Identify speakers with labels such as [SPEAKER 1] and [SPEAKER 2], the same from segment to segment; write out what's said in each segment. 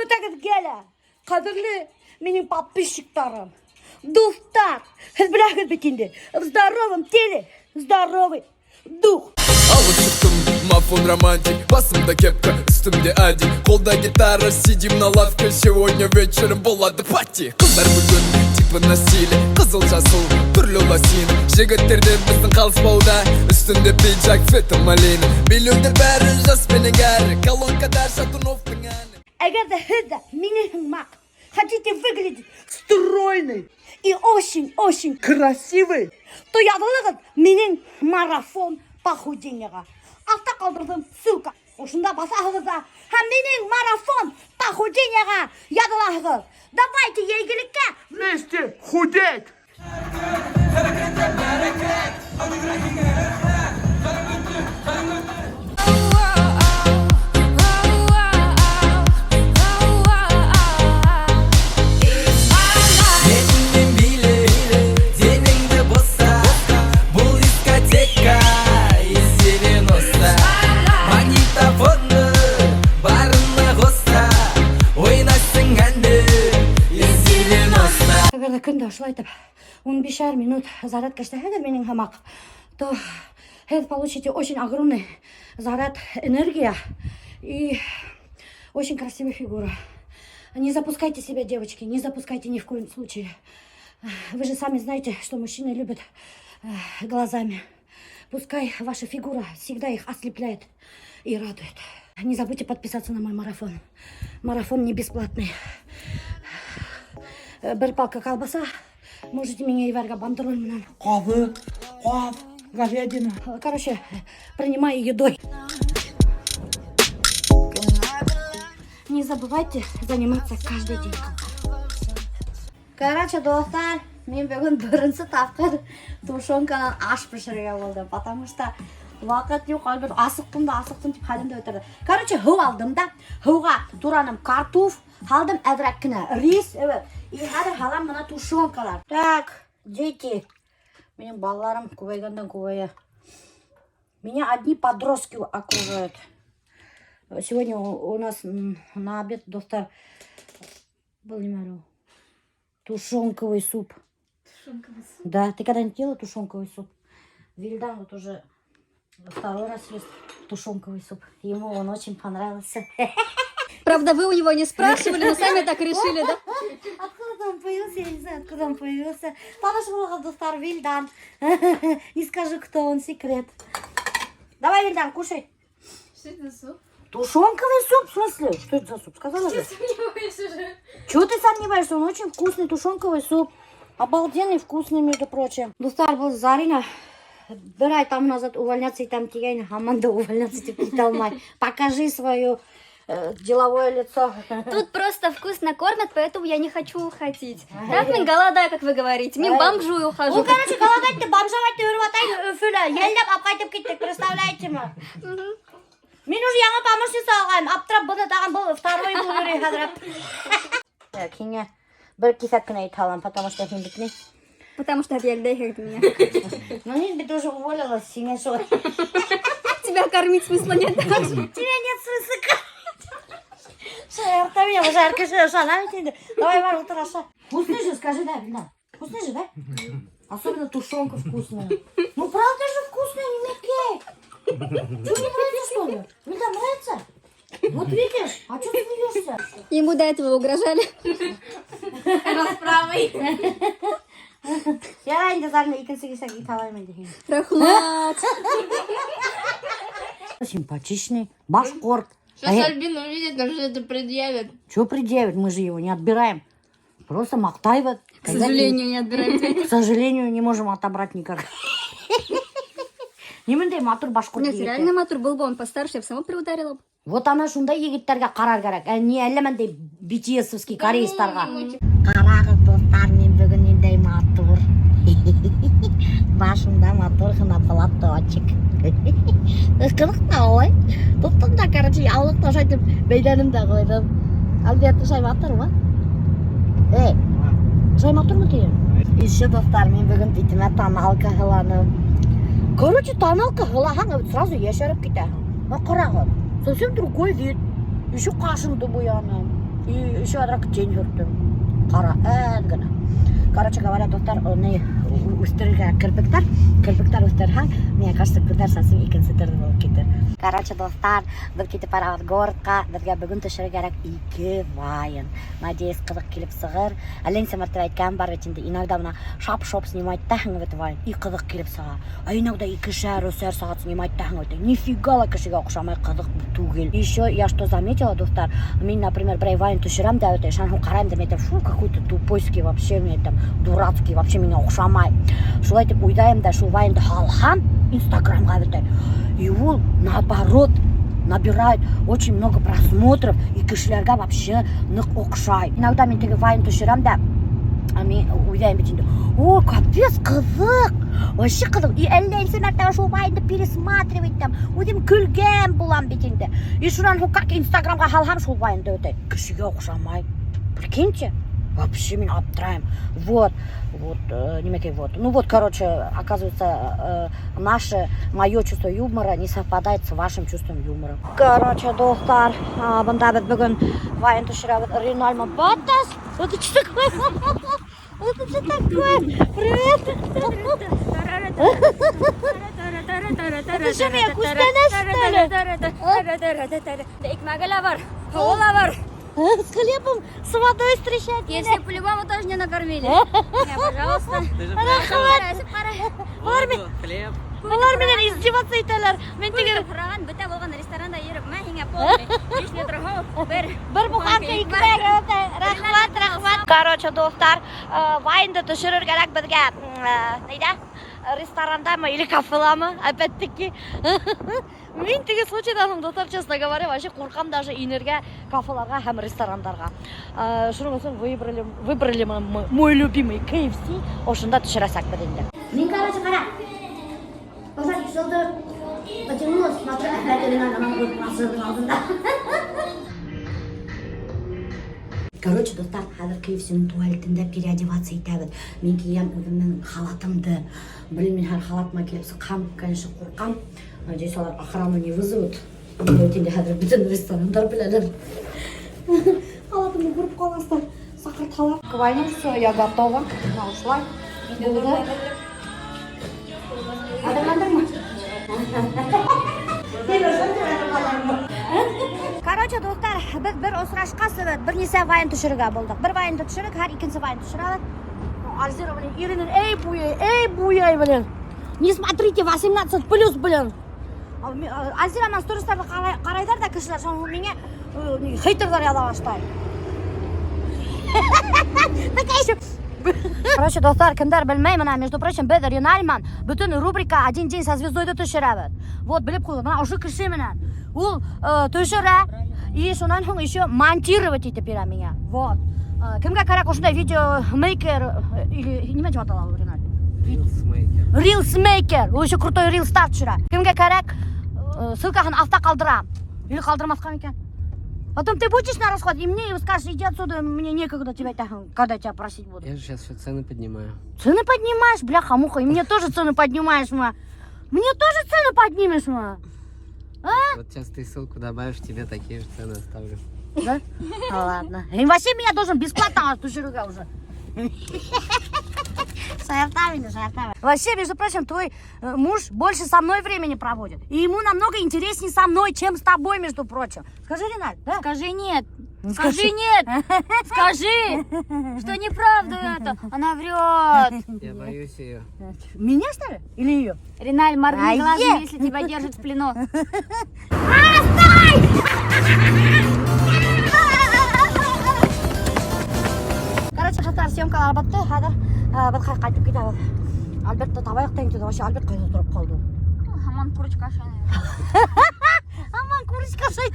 [SPEAKER 1] Бөтәгеҙгә лә, ҡәҙерле минең подписчиктарым, дуҫтар, һеҙ беләһегеҙ бит инде, в здоровом теле здоровый дух.
[SPEAKER 2] Алып шықтым мафон романтик. Басымда кепка, үстімде ади. Қолда гитара, сидим на лавке. Сегодня вечером болады пати. Қыздар бүгін типа на стиле. Қызыл, жасыл, түрлі лосин. Жігіттерден біздің қалыспауда. Үстінде пиджак цвета малины. Билеуде бәрі жас пенен кәрі. Колонкада Шатуновтың әні.
[SPEAKER 1] Әгәр ҙә һеҙ ҙә минең һымаҡ хотите выглядеть
[SPEAKER 3] Стройный,
[SPEAKER 1] и очень-очень
[SPEAKER 3] красивый.
[SPEAKER 1] то яҙылығыҙ минең марафон похудениеға. Аҫта ҡалдырҙым ссылка. Ошонда баҫаһығыҙ ҙа һәм минең марафон похудениеға яҙылаһығыҙ. Давайте йәйгелеккә
[SPEAKER 3] Вместе худеть.
[SPEAKER 2] Менімен биле, денеңді боса. Бұл дискотека из 90. Магнитофонды барына қоса. Ойнайсың әнді из 90.
[SPEAKER 1] Әгәр ҙә көндә ошолай итеп 15-әр минут зарядка эшләһәгеҙ минең һымаҡ, то һеҙ получите очень огромный заряд энергия и очень красивая фигура. Не запускайте себя, девочки, не запускайте ни в коем случае. Вы же сами знаете, что мужчины любят глазами. Пускай ваша фигура всегда их ослепляет и радует. Не забудьте подписаться на мой марафон. Марафон не бесплатный. Бер палка колбаса. Можете меня ебәрергә бандероль менән.
[SPEAKER 3] Ҡаҙы, ҡаҙ, говядина.
[SPEAKER 1] Короче, принимай едой. Не забывайте заниматься каждый день. Короче, дуҫтар, мин бөгөн беренсе тапҡыр тушенканан аш бешерергә булдым, потому что ваҡыт юҡ, Альберт асыҡтым да асыҡтым тип хәлемде бөтөрҙө. Короче, һыу алдым да, һыуға тураным картуф, һалдым әҙерәк кенә рис, эйе. И хәҙер һалам бына тушенкалар. Так, дети, минең балаларым күбәйгәндән күбәйә. Меня одни подростки окружают. Сегодня у нас на обед, дуҫтар, был нимә ул? Тушенковый суп.
[SPEAKER 4] Тушенковый суп.
[SPEAKER 1] Да, ты когда-нибудь ела тушенковый суп? Вильдан вот уже второй раз ест тушенковый суп. Ему он очень понравился.
[SPEAKER 4] Правда, вы у него не спрашивали, но сами так решили, да?
[SPEAKER 1] Откуда он появился, я не знаю, откуда он появился. Таныш дуҫтар, Вильдан. Не скажу, кто он, секрет. Давай, Вильдан, кушай.
[SPEAKER 4] Что это за суп?
[SPEAKER 1] Тушенковый суп, в смысле? Что это за суп? Сказала же.
[SPEAKER 4] Сомневаюсь уже.
[SPEAKER 1] Чего ты сомневаешься? Он очень вкусный тушенковый суп. Обалденный, вкусный, между прочим. Дуҫтар, был Зарина бер ай там назад увольняться итәм тигәйне, һаман да увольняться итеп китә алмай. Покажи свое деловое лицо.
[SPEAKER 4] Тут просто вкусно кормят, поэтому я не хочу уходить. Так, мин голодаю, как вы говорите. Мин бомжую ухожу.
[SPEAKER 1] Ул, короче, голодать бомжевать йөрөп ята Өфөлә. Йәлләп алып ҡайтып киттек, представляете мы? Мин уже яңы помощница алғайным. Аптырап быны тағын был второй был йөрөй хәҙер. Так, һиңә бер киҫәк кенә ит һалам, потому что һин бит ни.
[SPEAKER 4] Потому что объявляют меня.
[SPEAKER 1] Ну, мин бит уже уволилась, һиңә шул.
[SPEAKER 4] Тебя кормить смысла нет даже.
[SPEAKER 1] Тебя нет смысла кормить. Шаярта меня, уже кеше ышана бит инде. Давай, бар, ултыр, аша. Вкусный же, скажи, да, да. Вкусный же, да? Особенно тушенка вкусная. Ну, правда же вкусная, не мягкая. Что, не нравится, что ли? Вильда, нравится? Вот видишь, а что ты смеешься?
[SPEAKER 4] Ему до этого угрожали.
[SPEAKER 1] Расправой. Ярай инде, Зарина, икенсе киҫәк ит алайым инде һиңә.
[SPEAKER 4] Рәхмәт.
[SPEAKER 1] Симпатичный, башҡорт.
[SPEAKER 5] Сейчас Альбина увидит, нам что это предъявит.
[SPEAKER 1] Что предъявит? Мы же его не отбираем. Просто маҡтайбыҙ.
[SPEAKER 4] К сожалению, не отбираем.
[SPEAKER 1] К сожалению, не можем отобрать никак. Ниндәй матур башҡорт
[SPEAKER 4] Нет,
[SPEAKER 1] егете.
[SPEAKER 4] реально матур был бы он постарше, я бы сама приударила бы.
[SPEAKER 1] Вот ана шундай егеттәргә ҡарар кәрәк. Ә не әллә ниндәй BTS-овский корейстарға. Ҡарағыҙ, дуҫтар, мин бөгөн ниндәй матур. Башымда матур ғына платочек. Ҡыҙыҡ та улай. Тоттом да, короче, яулыҡты ошайтып бәйләнем дә ҡуйҙым. Альберт, ошай матурмы? Эй, ошай матурмы тием? Еще, дуҫтар, мин бөгөн битемә тоналка һыланым. Короче, тоналка һылаһаң, сразу йәшәреп китәһең. Ҡарағыҙ, совсем другой вид. Еще ҡашымды буяным. И еще әҙерәк тень һөрттөм. Ҡара, әҙ генә. Короче говоря, дуҫтар, ни үҫтерергә керпектәр, керпектәр үҫтерһәң, мне кажется, күҙҙәр совсем икенсе төрлө булып китер. Короче, дуҫтар, беҙ китеп барабыҙ городҡа, беҙгә бөгөн төшөрөргә кәрәк ике вайн. Надеюсь, ҡыҙыҡ килеп сығыр. Әллә нисә мәртәбә әйткәнем бар бит инде, иногда бына шап-шоп снимать итәһең бит вайн, и ҡыҙыҡ килеп сыға. А иногда икешәр, өсәр сәғәт снимать итәһең бит, нифига ла кешегә оҡшамай, ҡыҙыҡ түгел. Еще я что заметила, дуҫтар, мин, например, берәй вайн төшөрәм дә, бит, шунан һуң ҡарайым да, мин әйтәм, фу, какой-то тупойский вообще, мин әйтәм, дурацкий, вообще миңә оҡшамай. Шулай итеп уйлайым да, шул вайнды һалһам Инстаграмға бит, и ул, наоборот, набирает очень много просмотров, и кешеләргә вообще ныҡ оҡшай. Иногда мин теге вайн төшөрәм дә, а мин уйлайым бит инде, о, капец, ҡыҙыҡ, вообще ҡыҙыҡ. И әллә нисә мәртәбә шул вайнды пересматривать итәм, үҙем көлгән булам бит инде. И шунан һуң как Инстаграмға һалһам шул вайнды бит, кешегә оҡшамай. Прикиньте, вообще мин аптырайым. Вот, вот, нимәкәй, вот. Ну вот, короче, оказывается, наше, мое чувство юмора не совпадает с вашим чувством юмора. Короче, дуҫтар, бында беҙ бөгөн вайн төшөрәбеҙ. Риналь Батас, это что такое? Это что такое? Привет! Это что, меня күстәнәс, что ли?
[SPEAKER 4] Икмәге лә бар, һыуы ла бар.
[SPEAKER 1] С хлебом, с водой встречать меня.
[SPEAKER 4] Если по-любому тоже не накормили. Не, пожалуйста.
[SPEAKER 1] Рәхмәт. Улар мин,
[SPEAKER 6] Хлеб.
[SPEAKER 1] улар минән издеваться итәләр. Мин теге
[SPEAKER 4] Һораған бөтә булған ресторанда йөрөп, мә һиңә полный. 5 литр һыу, бер
[SPEAKER 1] бер буханка икмәк. Рәхмәт, рәхмәт. Короче, дуҫтар, вайнды төшөрөр кәрәк беҙгә. Ниҙә? Ресторандамы или кафеламы? Опять-таки. Мин теге случайҙан һуң, дуҫтар, честно говоря, вообще ҡурҡам даже инергә кафеларға һәм ресторандарға. Шуның өсөн выбрали мы мой любимый KFC. Ошонда төшөрәсәкбеҙ инде. Мин, короче, ҡара. Пожалуйста, что-то потянулась, смотрю, опять Ирина на будет алдында. Короче, дуҫтар, хәҙер KFC-ның туалетында переодеваться итәбеҙ. Мин кейәм үҙемдең халатымды. Блин, мин һәр халатыма килеп сыҡһам, конечно, ҡурҡам. Надеюсь, улар охрану не вызовут. Бит инде хәҙер бөтөн ресторандар беләләр. Халатымды күреп ҡалғастар, саҡырталар. К войне все, я готова. Бына ошолай. Булды. Әҙерләндеңме? Һин ошондай әҙерләндеңме? Короче, дуҫтар, беҙ бер осрашҡас бер нисә вайн төшөрөргә булдыҡ. Бер вайнды төшөрҙөк, һәр икенсе вайн төшөрәбеҙ. Альзира, блин, иренен, эй, буяй, эй, буяй, блин. Не смотрите 18 плюс, блин. Альзира менән стористарҙы ҡарайҙар ҙа кешеләр, шунан миңә хейтерҙар яҙа башлай. Такая еще. Короче, дуҫтар, кемдәр белмәй, бына, между прочим, беҙ Риналь менән бөтөн рубрика «Один день со звездой» төшөрәбеҙ. Вот, белеп ҡуйығыҙ, бына ошо кеше менән. Ул төшөрә, и шунан һуң еще монтировать итеп бирә миңә. Вот. Кемгә кәрәк ошондай видеомейкер или нимә тип атала ул, Риналь?
[SPEAKER 6] Рилсмейкер.
[SPEAKER 1] Рилсмейкер. Ул еще крутой рилстар төшөрә. Кемгә кәрәк, ссылкаһын аҫта ҡалдырам. Или ҡалдырмаҫҡа микән? Потом ты будешь на расход, и мне скажешь, иди отсюда, мне некогда тебя, когда тебя просить буду.
[SPEAKER 6] Я же сейчас все цены поднимаю.
[SPEAKER 1] Цены поднимаешь, бляха-муха, и мне тоже цены поднимаешь, ма. Мне тоже цены поднимешь, ма.
[SPEAKER 6] А? Вот сейчас ты ссылку добавишь, тебе такие же цены оставлю.
[SPEAKER 1] Да? Ну, ладно. И вообще меня должен бесплатно төшөрөргә уже. Шаяртам инде, шаяртам. Вообще, между прочим, твой муж больше со мной времени проводит. И ему намного интереснее со мной, чем с тобой, между прочим. Скажи, Риналь, да?
[SPEAKER 4] Скажи нет.
[SPEAKER 1] Ну,
[SPEAKER 4] Скажи нет. Скажи, что неправда это. Она врет.
[SPEAKER 6] Я боюсь ее.
[SPEAKER 1] Меня, что ли? Или ее?
[SPEAKER 4] Риналь, моргни
[SPEAKER 1] А
[SPEAKER 4] глазом,
[SPEAKER 1] е!
[SPEAKER 4] если тебя держат в плену.
[SPEAKER 1] Короче, дуҫтар, съемкалар бөттө. Хәҙер беҙ ҡайтып китәбеҙ. Альбертты табайыҡ та инде. Вообще Альберт ҡайҙа тороп ҡалды?
[SPEAKER 4] Һаман курочка ашай.
[SPEAKER 1] Һаман курочка ашай.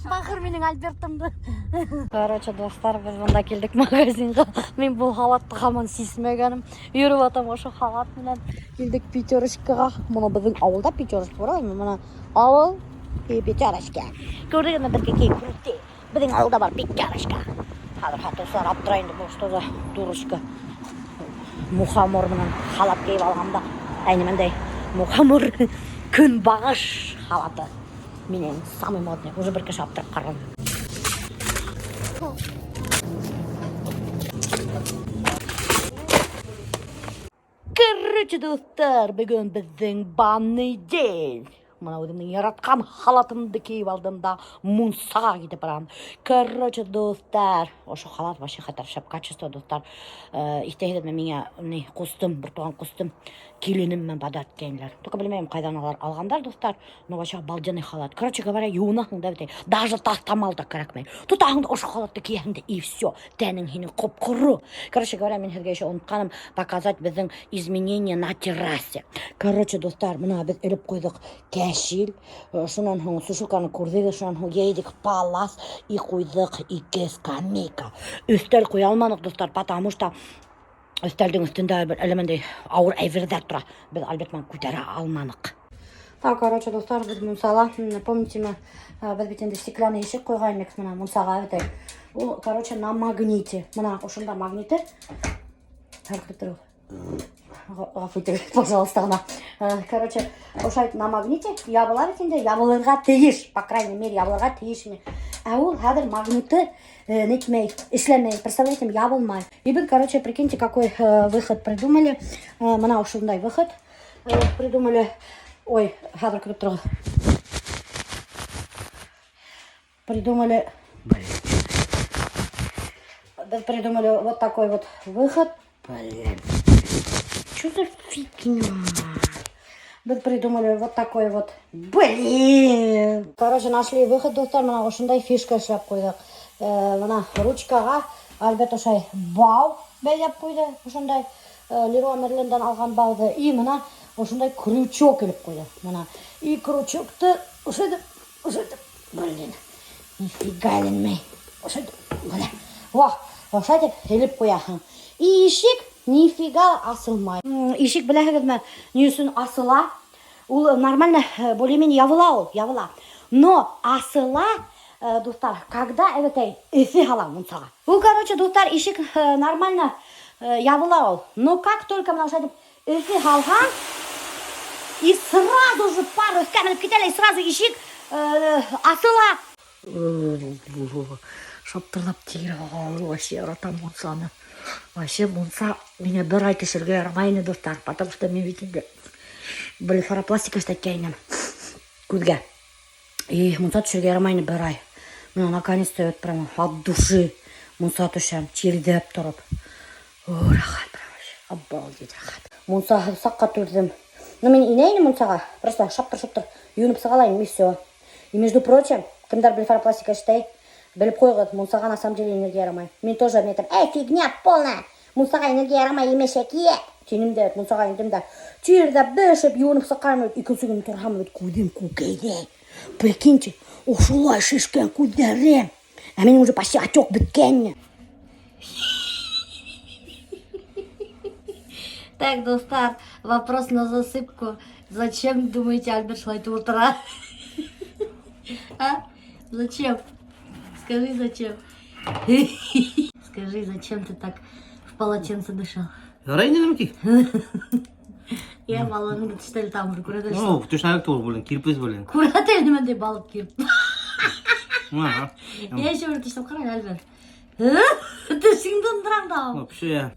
[SPEAKER 1] Бахыр минең Альбертымды. Короче, дуҫтар, беҙ бында килдек магазинға. Мин был халатты һаман сисмәгәнем. Йөрөп ятам ошо халат менән. Килдек Пятерочкаға. Бына беҙҙең ауылда Пятерочка бар. Бына ауыл и Пятерочка. Күрҙегеҙме беҙ какие крутые. Беҙҙең ауылда бар Пятерочка. Хәҙер һатыусылар аптырай инде, был что за дурочка. Мухомор менән халат кейеп алған да. Әй, нимәндәй мухомор көнбағыш халаты. Минең самый модный. Уже бер кеше аптырап ҡараны.
[SPEAKER 4] Пошел.
[SPEAKER 1] Короче, дуҫтар, бөгөн беҙҙең банный день. Мына үҙемдең яратҡан халатымды кейеп алдым да мунсаға китеп барам. Короче, дуҫтар, ошо халат вообще хәтәр шәп качество, дуҫтар. Иҫтәгеҙме, миңә ни ҡустым, бер туған ҡустым, киленем менән подарок иткәйнеләр. Только белмәйем, ҡайҙан алар алғандар, дуҫтар. Но вообще обалденный халат. Короче говоря, йыуынаһың да бит. Даже таҫтамал да кәрәкмәй. Тотаһың да ошо халатты кейәһең дә и все. Тәнең һинең ҡоп-ҡоро. Короче говоря, мин һеҙгә еще онотҡаным показать беҙҙең изменения на террасе. Короче, дуҫтар, мына беҙ элеп ҡуйҙыҡ кәшил, шунан һуң сушилканы күрҙегеҙ, шунан һуң йәйҙек палас и ҡуйҙыҡ ике скамейка. Өҫтәл ҡуя алманыҡ, дуҫтар, потому что өҫтәлдең өҫтөндә бер әллә ниндәй ауыр әйберҙәр тора. Беҙ Альберт менән күтәрә алманыҡ. Так, короче, дуҫтар, беҙ мунсала, помните мы, беҙ бит инде стеклянный ишек ҡуйғайныҡ мына мунсаға бит. Ул, короче, на магните. Мына ошонда магниты. Хәрәкәт тороғоҙ. Ғәфү итегеҙ, пожалуйста, ғына. Короче, ошолай на магните ябыла бит инде, ябылырға тейеш, по крайней мере, ябылырға тейеш ине. Ә ул хәҙер магниты нитмәй, эшләмәй, представляете, ябылмай. И беҙ, короче, прикиньте, какой выход придумали. Мына ошондай выход придумали. Ой, хәҙер көтөп тороғоҙ. Придумали. Беҙ придумали вот такой вот выход. Блин. Что за фигня? Беҙ придумали вот такой вот. Блин! Короче, нашли выход, дуҫтар. Мына ошондай фишка эшләп ҡуйҙыҡ. Мына ручкаға Альберт ошолай бау бәйләп ҡуйҙы. Ошондай Леруа Мерлендән алған бауҙы. И мына ошондай крючок элеп ҡуйҙы. Мына. И крючокты ошолайтып, ошолайтып, блин. Нифига эленмәй. Ошолайтып, бына. Во, ошолайтып элеп ҡуяһың. И ишек нифига асылмай. Ишек беләһегеҙме, ни өсөн асыла? Ул нормально, более-менее ябыла ул, ябыла. Но асыла, дуҫтар, когда эбәтәй эҫе һала мунсаға. Ул, короче, дуҫтар, ишек нормально ябыла ул. Но как только мына ошолайтып эҫе һалһаң, и сразу же пар өҫкә менеп китә лә, и сразу ишек асыла. Шаптырлап тир аға, вообще яратам мунсаны. Вообще мунса миңә бер ай төшөргә ярамай ине, дуҫтар, потому что мин бит инде блефаропластика эшләткәйнем күҙгә. И мунса төшөргә ярамай ине бер ай. Мына наконец-то вот прямо от души мунса төшәм, тирләп тороп. О, рәхәт прям вообще, обалдеть рәхәт. Мунса саҡҡа төрҙөм. Ну, мин инәйем мунсаға, просто шаптыр-шаптыр йыуынып сыға алайым, и все. И, между прочим, кемдәр блефаропластика эшләй, белеп ҡуйығыҙ, мунсаға на самом деле инергә ярамай. Мин тоже мин әйтәм, эй, фигня полная, мунсаға инергә ярамай имеш әкиәт. Тинем дә, мунсаға индем дә, тирләп бешеп йыуынып сыҡҡанмын, икенсе көн торһам, бит күҙем күкәйҙе. Прикиньте, ошолай шешкән күҙҙәрем. Ә минең уже почти отек бөткән. Так, дуҫтар, вопрос на засыпку. Зачем, думаете, Альберт шулай ултыра? А? Зачем? Скажи, зачем? Скажи, зачем ты так в полотенце дышал?
[SPEAKER 7] Ярай инде нәмәкәй.
[SPEAKER 1] Я балығыңды тештәл тамыр күрә
[SPEAKER 7] О, төшәк түгел, блин, кирпич, блин.
[SPEAKER 1] Күрә ниндәй балыҡ килеп.
[SPEAKER 7] Ага.
[SPEAKER 1] Я еще бер тешләп ҡара, Альберт. Тешеңде ындырам да.
[SPEAKER 7] Вообще.